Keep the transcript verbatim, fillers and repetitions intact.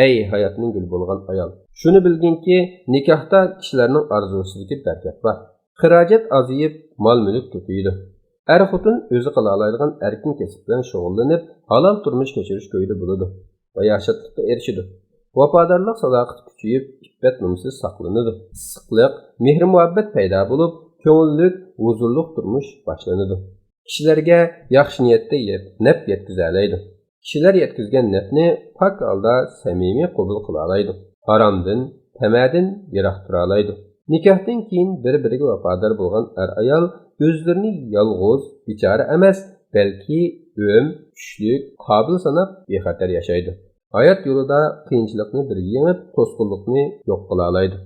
ئەي ھاياتنىڭ گۈلى بولغان ئايال! شۇنى بىلگىنكى، نىكاھتا كىشىلەرنىڭ ئارزۇسىدىكى بەرىكەت بار. خىراجەت ئازىيىپ، مال-مۈلۈك كۆپىيىدۇ. ئەر-خوتۇن ئۆزى قىلالايدىغان ئەركىن كەسىپ بىلەن شۇغۇللىنىپ، ھالال تۇرمۇش كەچۈرۈش كويىدا بولىدۇ. باياشاتلىققا ئېرىشىدۇ. ۋاپادارلىق ساداقىتى كۈچىيىپ، ئىپپەت-نومۇسى ساقلىنىدۇ. ئىسسىقلىق، مېھىر-مۇھەببەت پەيدا بولۇپ، كۆڭۈللۈك، ھۇزۇرلۇق تۇرمۇش باشلىنىدۇ. كىشىلەرگە ياخشى نىيەتتە يەت-، نەپ يەتكۈزەلەيدۇ. كىشىلەر يەتكۈزگەن نەپنى پاك ھالدا سەمىمىي قوبۇل قىلالايدۇ. ھارامدىن، تەمەدىن يىراق تۇرالايدۇ. نىكاھتىن كېيىن بىر-بىرىگە ۋاپادار بولغان ئەر-ئايال ئۆزلىرىنى يالغۇز، بىچارە ئەمەس، بەلكى ئۆم، كۈچلۈك، قابىل ساناپ بىخەتەر ياشايدۇ. ھايات يولىدا قىيىنچىلىقنى بىرگە يېڭىپ، توسقۇنلۇقنى يوق قىلالايدۇ.